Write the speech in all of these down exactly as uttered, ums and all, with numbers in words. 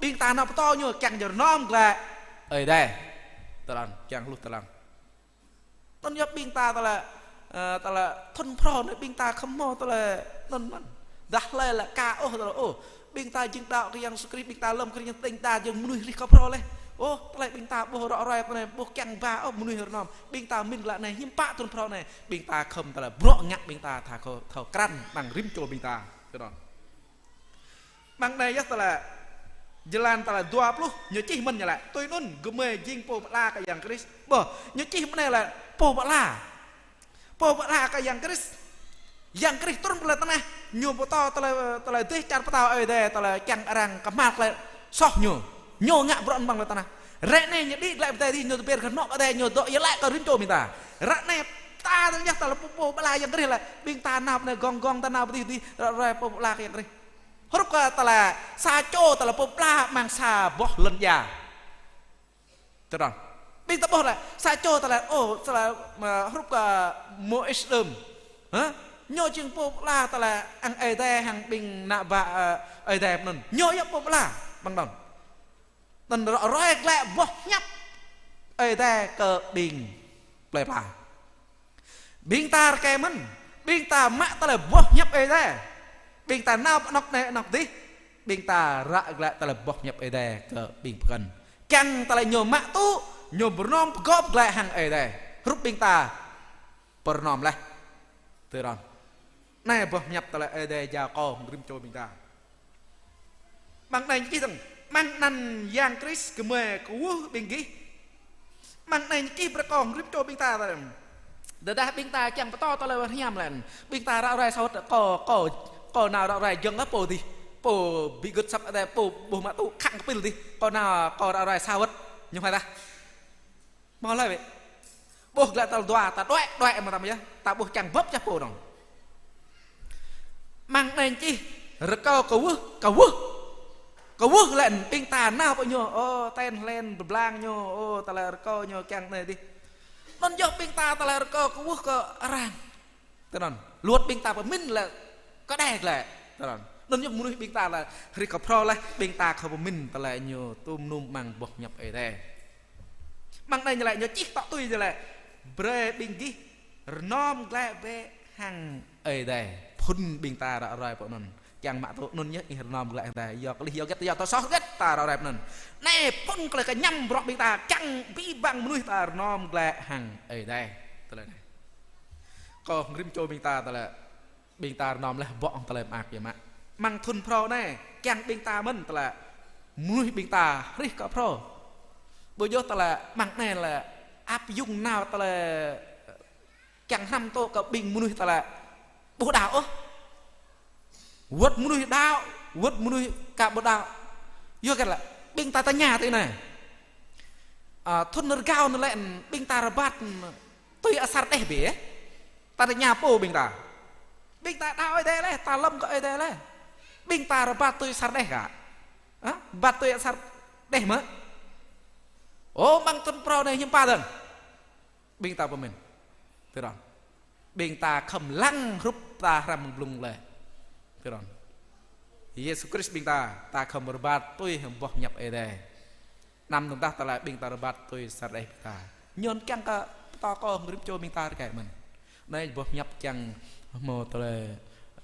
Ƀing ta nao pơtô ñu kiăng jơnum glaĭ Ơi Adai. Tơlơi anŭn, kiăng hluh tơlơi anŭn. Anŭn yơh ƀing ta tơlơi, ơ, tơlơi thŭn phrâo anai ƀing ta khŏm hmâo tơlơi anŭn mơ̆n. Dah lĕ lĕ ka ôh tơlơi ôh. Ƀing ta jing đaŏ kơ Yang Yêsu Krist, ƀing ta lơ̆m kơ Yang Tênh ta jing mơnuih rih kơ phrâo leh. Ôh, tơlơi ƀing ta ƀuh ră ruai pơ anai, ƀuh kiăng ba ôh mơnuih rơnŭm. Ƀing ta mĭn glaĭ anai, hiư̆m pă thŭn phrâo anai. Ƀing ta khŏm tơlơi bruă ngă ƀing ta thâo kơ, thâo krăn amăng rĭm čô ƀing ta. Tui anŭn. Amăng anai yơh tơlơi jơlan tơlơi dua pluh, ñu čih mơ̆n ñu laĭ. Tui anŭn gơmơi jing pô pơala kơ Yang Krist. Ƀuh, ñu čih mơ̆ng anai lĕ pô pơala. Pô pơala kơ Yang Krist. Yang Krist trŭn pơ lŏn tơnah, ñu pơtô tơlơi, tơlơi dêh čar pơtao Ơi Adai, tơlơi kiăng arăng kơhma̱l tơlơi soh ñu. Ñu ngă bruă amăng lŏn tơnah. Ră anai ñu đĭ glaĭ pơ adai adih, ñu tơbiă kơnuk kơna adai, ñu dŏ iâu laĭ kơ rĭm čô ƀing ta. Ră anai ta tơña tơlơi pô, pô pơala Yang Krist lĕ, ƀing ta nao pơ anai gơ̆ng gơ̆ng, ta nao pơ adih adih, ră ruai pô pơala kơ Yang Krist. Hrup kơ tơlơi sa čô tơlơi pô pơala amăng sa boh lŏn ia. Tui anŭn. Ƀing ta ƀuh lĕ, sa čô tơlơi, ôh, tơlơi, ơ, hrup kơ Môis đưm. Hă? Ñu jing pô pơala tơlơi hăng Ơi Adai hăng ƀing ană bă, ơ, Ơi Adai pơ anŭn. Ñu yơh pô pơala amăng anŭn. Anŭn ră ruai glaĭ boh hiăp Ơi Adai kơ ƀing plơi pla. Ƀing ta rơkơi mơ̆n, ƀing ta mă tơlơi boh hiăp Ơi Adai. Ƀing ta nao pơ anŏ anai anŏ adih, ƀing ta ră glaĭ tơlơi boh hiăp Ơi Adai kơ ƀing pơkŏn. Kiăng tơlơi ñu mă tŭ, ñu pơrơnŏm pơgop glaĭ hăng Ơi Adai. Hrup ƀing ta pơrơnŏm laih. Tui anŭn. Anai boh hiăp tơlơi Ơi Adai jao kơ rĭm čô ƀing ta. Amăng anai ñu čih dơ̆ng, amăng anăn Yang Krist gơmơi kwưh ƀing gih. Amăng anai ñu čih brơi kơ rĭm čô ƀing ta tơlơi. Tơdah ƀing ta kiăng pơtô tơlơi hiam lĕ, ƀing ta ră ruai sa wơ̆t kâo, kâo, kâo nao ră ruai giŏng kơ pô adih. Pô ƀu gưt asăp Ơi Adai, pô ƀu mă tŭ khăng kơpil adih. Kâo nao, kâo ră ruai sa wơ̆t. Ñu hmâo tah. Hmâo laĭ wơ̆t. Ƀuh glaĭ tal dua, ta đuaĭ, đuaĭ mơ̆ ta mơ̆ yơh. Ta ƀuh čang bưp čah pô anŭn. Amăng anai čih, rơkâo kwưh, kwưh. Kwưh lĕ ƀing ta nao pơ ñu, ôh, ten hlen, pơblang ñu, ôh, tơlơi rơkâo ñu kiăng anai adih. Anŭn yơh ƀing ta tơlơi rơkâo kwưh kơ arăng. Tui anŭn, luăt ƀing ta pơmĭn lĕ kơđeh glaĭ. Tui anŭn. Anŭn yơh mơnuih ƀing ta lĕ rih kơ phrâo laih, ƀing ta khŏm pơmĭn tơlơi ñu tŭm nŭm amăng boh hiăp Ơi Adai. Amăng anai ñu laĭ, ñu čih tŏ tui ñu laĭ. Brơi ƀing gih rơnŏm glaĭ bĕ hăng Ơi Adai. Phŭn ƀing ta ră ruai pơ anŭn. Kiăng mă tŭ anŭn yơh ih rơnŏm glaĭ hăng ta. Yua kơ lih yua hơget, yua ta soh hơget ta ră ruai pơ anŭn. Anai phŭn tơlơi kơñăm bruă ƀing ta, kiăng abih bang mơnuih ta rơnŏm glaĭ hăng Ơi Adai. Tơlơi anai. Kơ rĭm čô ƀing ta tơlơi, ƀing ta rơnŏm laih ƀô̆ tơlơi mơak biă mă. Amăng thŭn phrâo anai, kiăng ƀing ta mơ̆n tơlơi mơnuih ƀing ta rih kơ phrâo. Ƀu djơ̆ tơlơi amăng anai lĕ áp dụng nao tơlơi kiăng hrăm tŭ kơ ƀing mơnuih tơlơi ƀu đaŏ ôh. Wơ̆t mơnuih đaŏ, wơ̆t mơnuih ka ƀu đaŏ. Yua hơget lĕ, ƀing ta tơña tui anai. Ơ, thŭn rơgao anai lĕ, ƀing ta rơbat tui asar đeh bĕ. Ta tơña pô ƀing ta. Ƀing ta đaŏ Ơi Adai laih, ta lŏm kơ Ơi Adai laih. Ƀing ta rơbat tui asar đeh kă? Hă? Rơbat tui asar đeh mơ̆? Ơ, amăng thŭn phrâo anai hiư̆m pă dơ̆ng. Ƀing ta pơmĭn. Tui anŭn. Ƀing ta khŏm lăng hrup ta hrăm blung laih. Tui anŭn. Yêsu Krist ƀing ta, ta khŏm rơbat tui hăng boh hiăp Ơi Adai. Anăm dơ̆ng tah tơlơi ƀing ta rơbat tui asar đeh ƀing ta. Ñu kiăng kơ pơtô kơ rĭm čô ƀing ta rơkơi mơ̆n. Anai boh hiăp kiăng hmâo tơlơi,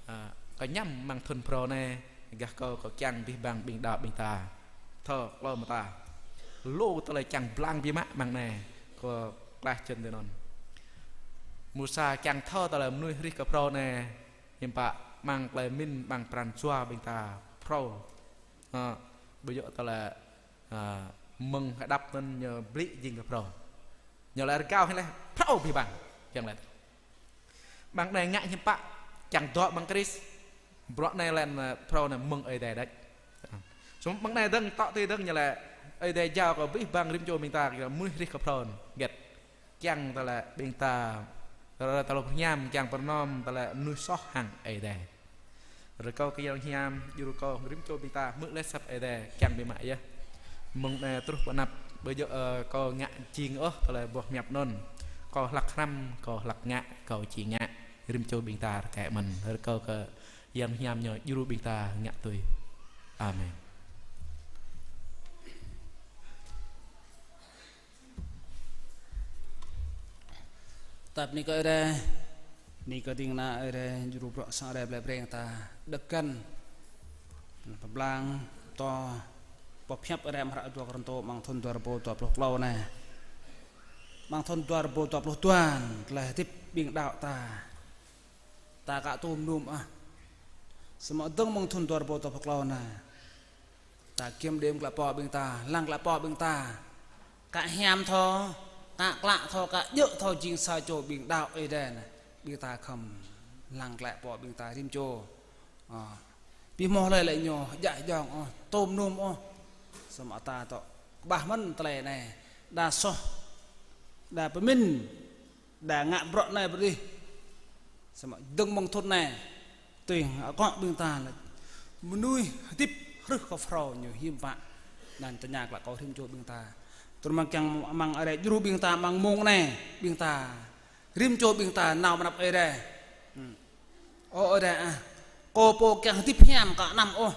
ơ, kơñăm amăng thŭn phrâo anai, gah kâo, kâo kiăng abih bang ƀing đaŏ ƀing ta. Thâo klâo mơta. Lu tơlơi kiăng blang biă mă amăng anai. Kâo klaih čơ̆n tui anŭn. Mơsa kiăng thâo tơlơi mơnuih rih kơ phrâo anai. Hiư̆m pă amăng tơlơi mĭn amăng pran jua ƀing ta phrâo. Hă, ƀu djơ̆ tơlơi, ơ, mơ̆ng hơđăp anŭn ñu blĭ jing kơ phrâo. Ñu lĕ rơgao hĭ lĕ phrâo abih bang. Kiăng lĕ. Amăng anai ngă hiư̆m pă, kiăng dŏ amăng Krist. Bruă anai lĕ, ơ, phrâo anai mơ̆ng Ơi Adai đôč. Samơ̆ amăng anai dơ̆ng, tŏ tui dơ̆ng ñu lĕ, Ơi Adai jao kơ abih bang rĭm čô ƀing ta, kơ mơnuih rih kơ phrâo anŭn. Hơget. Kiăng tơlơi ƀing ta, tơlơi, tơlơi pơhiam, kiăng pơrơnŏm, tơlơi mơnuih soh hăng Ơi Adai. Rơkâo kơ Yang Hiam, djru kơ rĭm čô ƀing ta, hmư̆ laih asăp Ơi Adai, kiăng biă mă yơh. Mơ̆ng anai truh pơ anăp, ƀu djơ̆, ơ, kâo ngă jing ôh, tơlơi boh hiăp anŭn. Kâo hlăk hrăm, kâo hlăk ngă, kâo či ngă. Rĭm čô ƀing ta rơkơi mơ̆n, rơkâo kơ Yang Hiam ñu djru ƀing ta ngă tui. Amen. Tap ni kơ Ơi Adai, ni kơ ding kơna Ơi Adai, djru bruă sang Ơi Adai blai breng ta đơ̆k găn. Pơblang pơtô boh hiăp Ơi Adai amăng hră dua Kôrintô amăng thun dua rơbâo dua pluh klâo anai. Amăng thun dua rơbâo dua pluh dua, tơlơi hơdip ƀing đaŏ ta. Ta ka tŭm num ah. Samơ̆ dơ̆ng mơ̆ng thun dua rơbâo dua pluh klâo anai. Ta kiểm điểm klă pô ƀing ta, lăng klă pô ƀing ta. Ka hiam thâo, ka klă thâo, ka djơ̆ thâo jing sa čô ƀing đaŏ Ơi Adai anai. Ƀing ta khŏm lăng klă pô ƀing ta rĭm čô. Ơ. Ƀu hmâo hlơi lĕ ñu djă djŏng ôh, tŭm num ôh. Samơ̆ ta tŏ kơƀah mơ̆n tơlơi anai. Đa soh, đa pơmĭn, đa ngă bruă anai bruă adih. Samơ̆ dơ̆ng mơ̆ng thun anai, tui akŏ ƀing ta lĕ mơnuih hơdip hrih kơ phrâo ñu hiam pă. Anŭn tơña klă kơ rĭm čô ƀing ta. Tui mơ̆ng kiăng amăng Ơi Adai djru ƀing ta amăng mông anai, ƀing ta rĭm čô ƀing ta nao mơnăp Ơi Adai. Hmm. Ơ Ơi Adai ah, kâo pô kiăng hơdip hiam ka anăm ôh.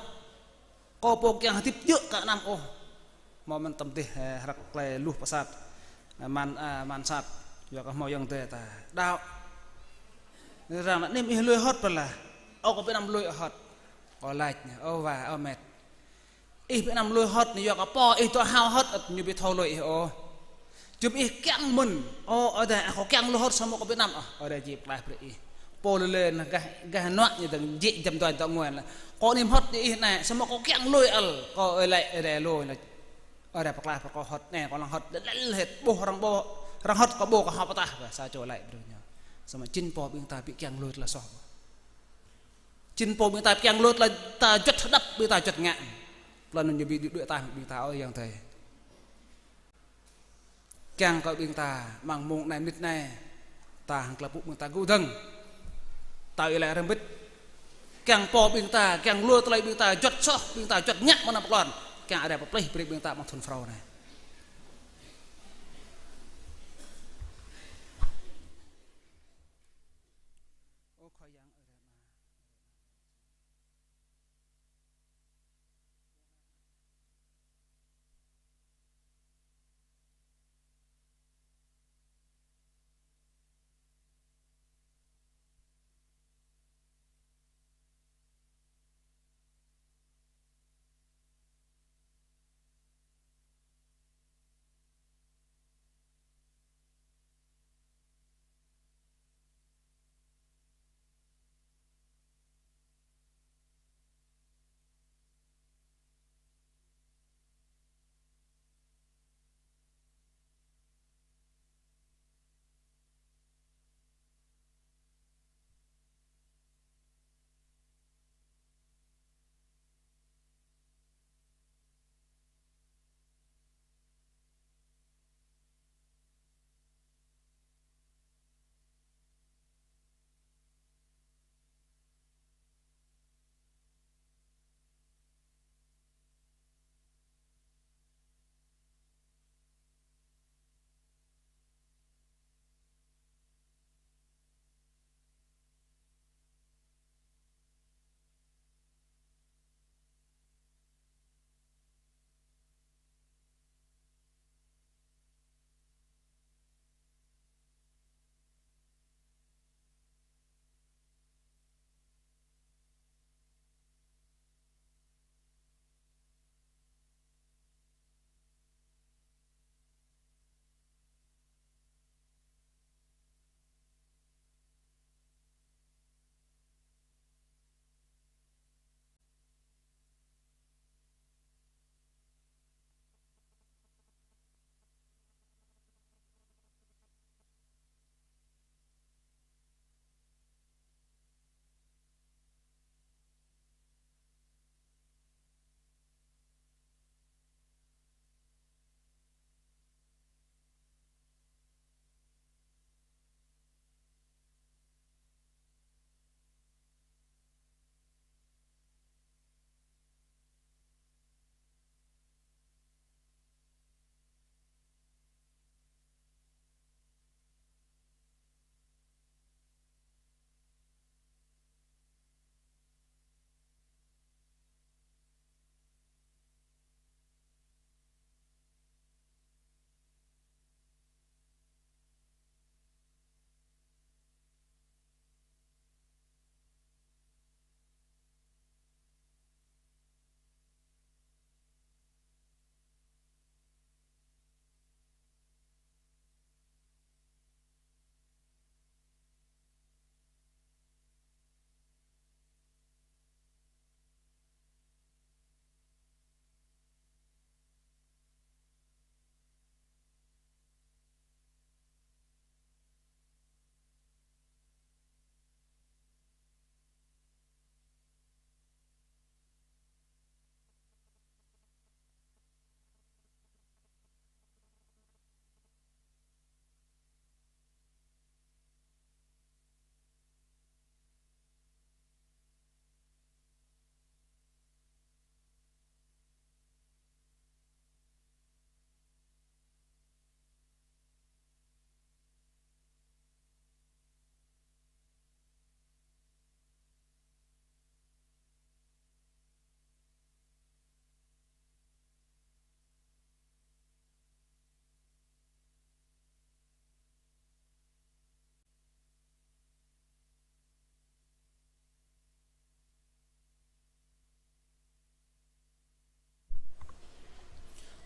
Kâo pô kiăng hơdip djơ̆ ka anăm ôh. Hmâo mơ̆n tơm dih, ơ, hrăk klei luh pơsat. Ơ, man, ơ, man sat. Yua kơ hmâo ayŏng adơi ta đaŏ. Arăng anăm ih lui hơ̆t pơlah. Ơ, kâo ƀu anăm lui hơ̆t. Kâo laĭ, ơ wa, ơ met. Ih ƀu anăm lui hơ̆t anai yua kơ pô ih dŏ hao hơ̆t ăt ñu ƀu thâo lui ih ôh. Jum ih kiăng mơ̆n. Ơ, Ơi Adai, kâo kiăng lui hơ̆t samơ̆ kâo ƀu anăm ôh. Ơi Adai či pơklaih brơi ih. Pô lĕ lĕ anŭn gah, gah hnuă ñu dơ̆ng jĕ jăm dua dŏ ngui lĕ. Kâo anăm hơ̆t ñu ih anai, samơ̆ kâo kiăng lui ăl. Kâo ơi laĭ Ơi Adai lui lĕ. Ơi Adai pơklaih brơi kâo hơ̆t anai, kâo lăng hơ̆t lĕ lĕ hĕt ƀuh arăng ƀuh, arăng hơ̆t kâo ƀuh kâo hao pơtah. Sa čô laĭ brơi ñu. Samơ̆ jing pô ƀing ta ƀu kiăng lui tơlơi soh. Jing pô ƀing ta kiăng lui tơlơi ta juăt hơđăp, ƀing ta juăt ngă. Tơlơi anŭn ñu ƀu đuaĭ, đuaĭ tah ƀing ta ôh ayŏng adơi. Kiăng kơ ƀing ta amăng mông anai mơnit anai, ta hăng tơlơi pŭ ƀing ta gŭ dơ̆ng. Ta ih laĭ rơmbit. Kiăng pô ƀing ta, kiăng lui tơlơi ƀing ta juăt soh, ƀing ta juăt ngă mơ̆ng anăp klon. Kiăng Ơi Adai pơplih brơi ƀing ta amăng thun phrâo anai.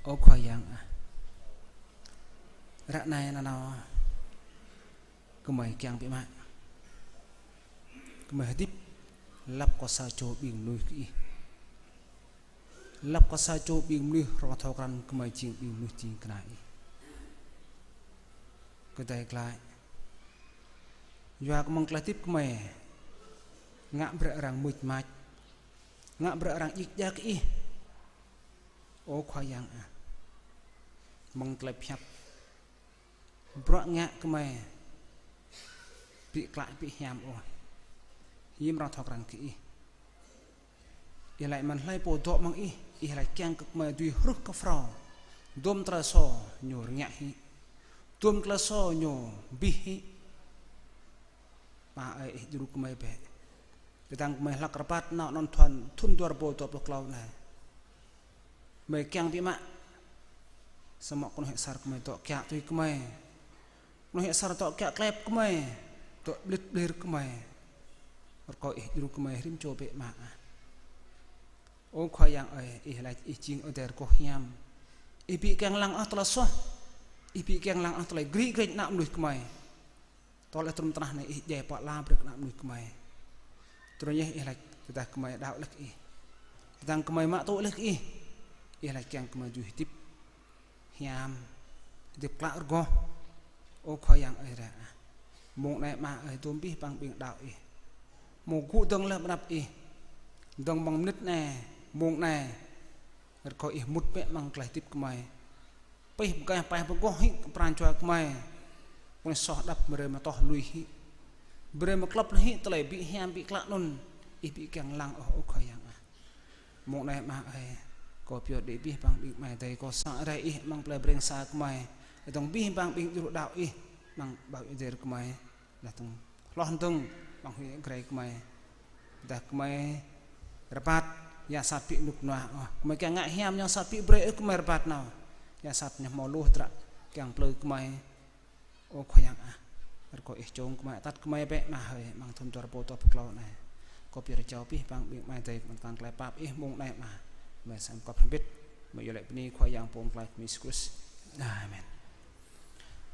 Ơ Khua Yang ah, ră anai nanao gơmơi kiăng biă mă. Gơmơi hơdip lăp kơ sa čô ƀing mơnuih kơ Ih. Lăp kơ sa čô ƀing mơnuih rŏng thâo krăn gơmơi jing ƀing mơnuih ding kơna Ih. Kơdai glaĭ. Yua kơ mơ̆ng tơlơi hơdip gơmơi ngă brơi arăng mưč mač, ngă brơi arăng djik djak kơ Ih. Ơ Khua Yang ah, mơ̆ng tơlơi pơhiăp, bruă ngă gơmơi ƀu klă ƀu hiam ôh. Hiư̆m arăng thâo krăn kơ Ih. Ih laĭ mơ̆n hlơi pô dŏ amăng Ih, Ih laĭ kiăng kơ gơmơi dưi hrŭh kơ phrâo. Dôm tơlơi soh ñu rơngiă hĭ. Dôm tơlơi soh ñu abih hĭ. Ama ơi, Ih djru gơmơi bĕ. Tơdang gơmơi hlak rơbat nao anŭn thŭn, thŭn dua rơbâo dua pluh klâo anai, gơmơi kiăng biă mă. Samơ̆ kơnuih asar gơmơi dŏ kiă tui gơmơi. Kơnuih asar dŏ kiă klep gơmơi, dŏ ƀlĭt ƀlir gơmơi. Rơkâo Ih djru gơmơi rĭm čô bĕ Ama ah. Ơ Khua Yang ơi, Ih laĭ Ih jing Ơi Adai rơgoh hiam. Ih ƀu kiăng lăng ôh tơlơi soh. Ih ƀu kiăng lăng ôh tơlơi gri grĕč ană mơnuih gơmơi. Tơl Ih trŭn tơnah anai Ih djai pơala brơi kơ ană mơnuih gơmơi. Tơdang Ih laĭ, tơdah gơmơi đaŏ laih kơ Ih, tơdang gơmơi mă tŭ laih kơ Ih, Ih laĭ kiăng gơmơi dưi hơdip hiam, hơdip klă rơgoh. Ơ Khua Yang ơi Adai ah, mông anai Ama ơi, dôm abih bang ƀing đaŏ Ih, mơ̆ng gŭ dơ̆ng laih ƀơi anăp Ih, dơ̆ng amăng mơnit anai, mông anai, rơkâo Ih mŭt bĕ amăng tơlơi hơdip gơmơi. Pih pơgaih pơgoh hĭ pran jua gơmơi. Kơnơ̆ng soh đăp brơi mơ̆ tŏh lui hĭ. Brơi mơ̆ klăp lui hĭ tơlơi ƀu hiam ƀu klă anŭn. Ih ƀu kiăng lăng ôh, ơ Khua Yang ah. Mông anai Ama ơi, kâo pơyơr đĭ abih bang ƀing amai adơi kâo sang rai Ih amăng plei Breng Sa gơmơi. Dơ̆ng abih bang ƀing djru đaŏ Ih amăng ƀơi Ơi Adai gơmơi. Dah tơ̆ng hloh dơ̆ng amăng huyện Ia Grai gơmơi. Dah gơmơi rơbat, yang sat ƀu rơnŭk rơnua ôh. Gơmơi kiăng ngă hiam, yang sat ƀu brơi ôh gơmơi rơbat nao. Yang sat ñu hmâo lu tơdruă kiăng plư gơmơi. Ơ Khua Yang ah, rơkâo Ih čông gơmơi, atăt gơmơi bĕ Ama hơi, amăng thŭn dua rơbâo dua pluh klâo anai. Kâo pơyơr jao abih bang ƀing amai adơi kơ mơ̆ng tơlơi pap Ih mông anai Ama. Gơmơi săm kŏp hrŏm hơbĭt, gơmơi iâu laĭ bơni Khua Yang pô pơklaih gơmơi Yêsu Krist. Amen.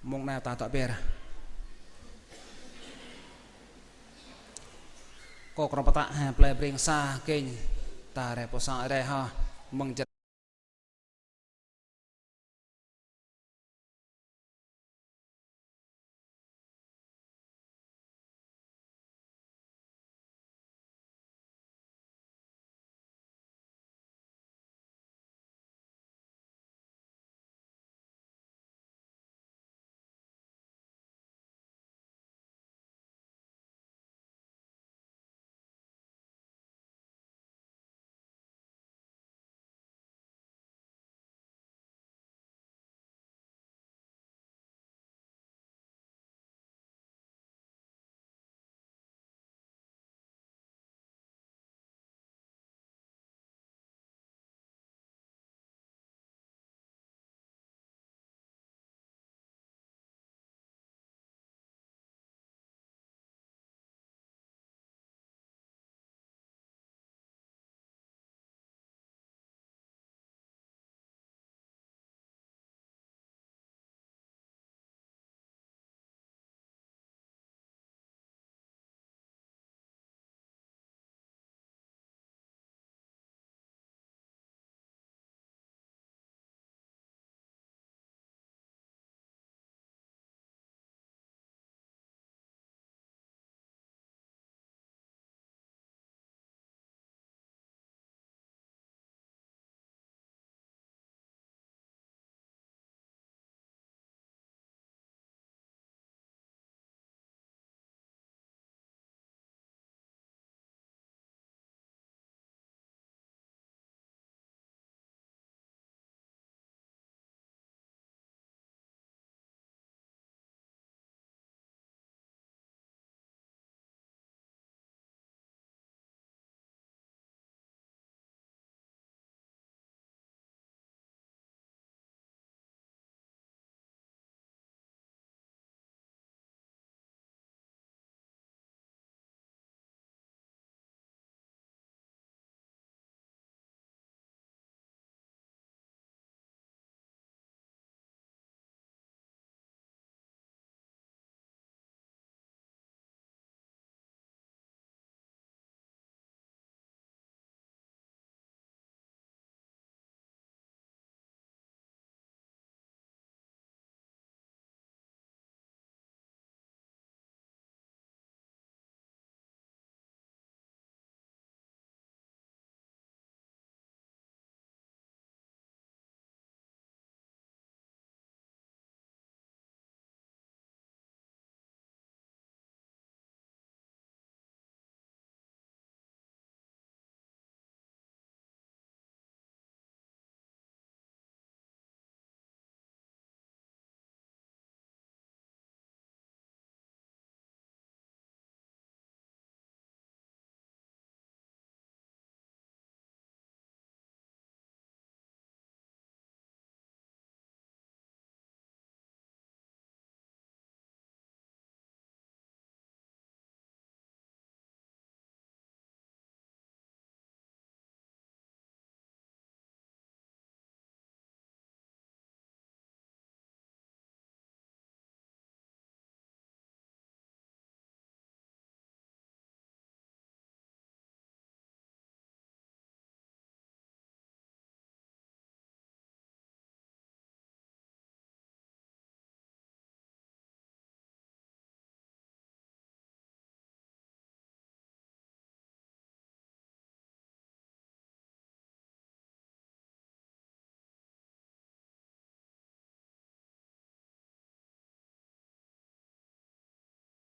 Mông anai ta dŏ ƀiă. Kâo krong pơtă ha plei Breng Sa kơnh ta rai pô sang rai ha mơ̆ng jơlan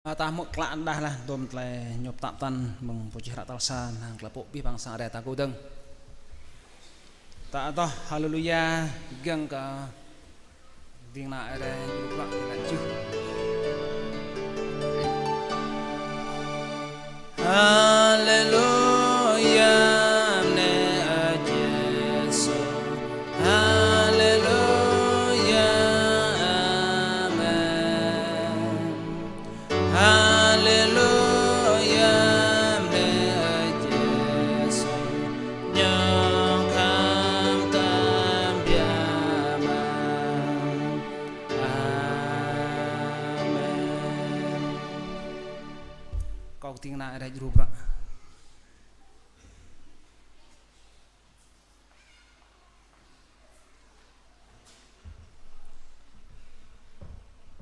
Ta hmư̆ klă đah lah, dôm tơlơi ñŭp tăp tăn mơ̆ng pô čih hră tal sa, hăng tơlơi pơpŭ abih bang sang Ơi Adai ta kơdơ̆ng. Ta adoh haleluya, gơ̆ng kơ ding kơna Ơi Adai, jru bruă kơ lĕ čih. Haleluya, mơnê Ơi Yêsu. Haleluya, amen. Haleluya, mơnê Ơi Yêsu. Ñu khŏm tơm biă mă. Amen. Kâo kơting kơna Ơi Adai jru bruă.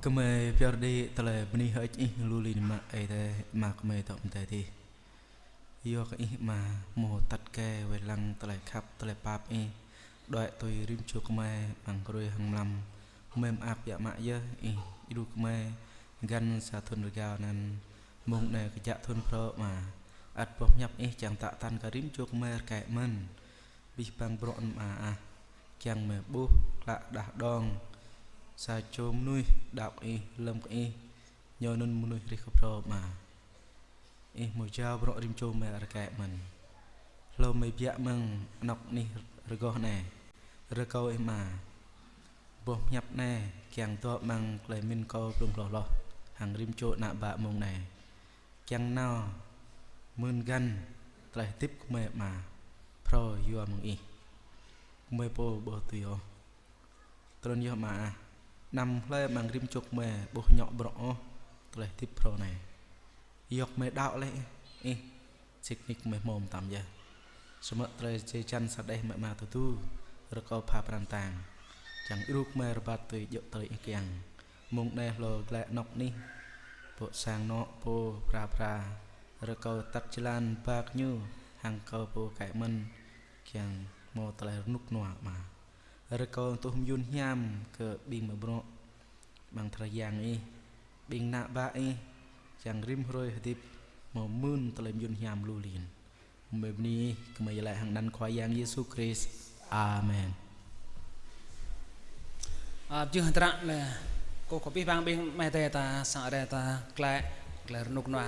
Gơmơi pơyơr đĭ tơlơi bơni hơơč Ih lu lin mă Ơi Adai, Ama gơmơi dŏ pơ adai adih. Yua kơ Ih Ama hmâo atăt kơ wai lăng tơlơi khăp, tơlơi pap Ih đuaĭ tui rĭm čô gơmơi amăng hrơi hăng mlam. Gơmơi mơak biă mă yơh Ih djru gơmơi găn sa thun rơgao anŭn, mông anai kơjăp thun phrâo Ama. Ăt boh pơhiăp Ih kiăng tă tăn kơ rĭm čô gơmơi rơkơi mơ̆n. Abih bang bruă anŭn Ama ah, kiăng mơi ƀuh klă đah đong sa čô mơnuih đaŏ kơ Ih, lơ̆m kơ Ih, ñu anŭn mơnuih rih kơ phrâo Ama. Ih hmâo jao bruă rĭm čô mơi rơkơi mơ̆n. Hlâo mơi biă mơ̆ng anŏ anih rơgoh anai, rơkâo Ih Ama boh pơhiăp anai kiăng dŏ amăng tơlơi pơmĭn kâo blung hloh hloh hăng rĭm čô ană bă mông anai. Kiăng nao mưn găn tơlơi hơdip gơmơi Ama phrâo yua mơ̆ng Ih. Gơmơi pô ƀu dưi ôh. Trŭn yơh Ama ah. Anăm hlơi amăng rĭm čô gơmơi ƀu hơñŏ bruă ôh tơlơi hơdip phrâo anai. Yua kơ gơmơi đaŏ laih Ih, Ih sĭt nik gơmơi hmâo mơtam yơh. Samơ̆ tơlơi jĕ jăn sa đeh mă Ama tơdu, rơkâo pha pran tang. Kiăng djru gơmơi rơbat tui djơ̆ tơlơi Ih kiăng. Mông anai hlâo glaĭ anŏ anih, pô sang anŏ pô phara phara, rơkâo atăt jơlan ba kơ ñu, hăng kâo pô rơkơi mơ̆n, kiăng hmâo tơlơi rơnŭk rơnua Ama. Rơkâo tuh mơyun hiam kơ ƀing mă bruă amăng tơlơi yang Ih, ƀing ană bă Ih, kiăng rĭm hrơi hơdip hmâo mưn tơlơi mơyun hiam lu lin. Gơmơi bơni Ih, gơmơi laĭ hăng anăn Khua Yang Yêsu Krist. Amen. Ơ, jưh hơdră lĕ, kơ kơ abih bang ƀing amai adơi ta, sang Ơi Adai ta, glaĭ, glaĭ rơnŭk rơnua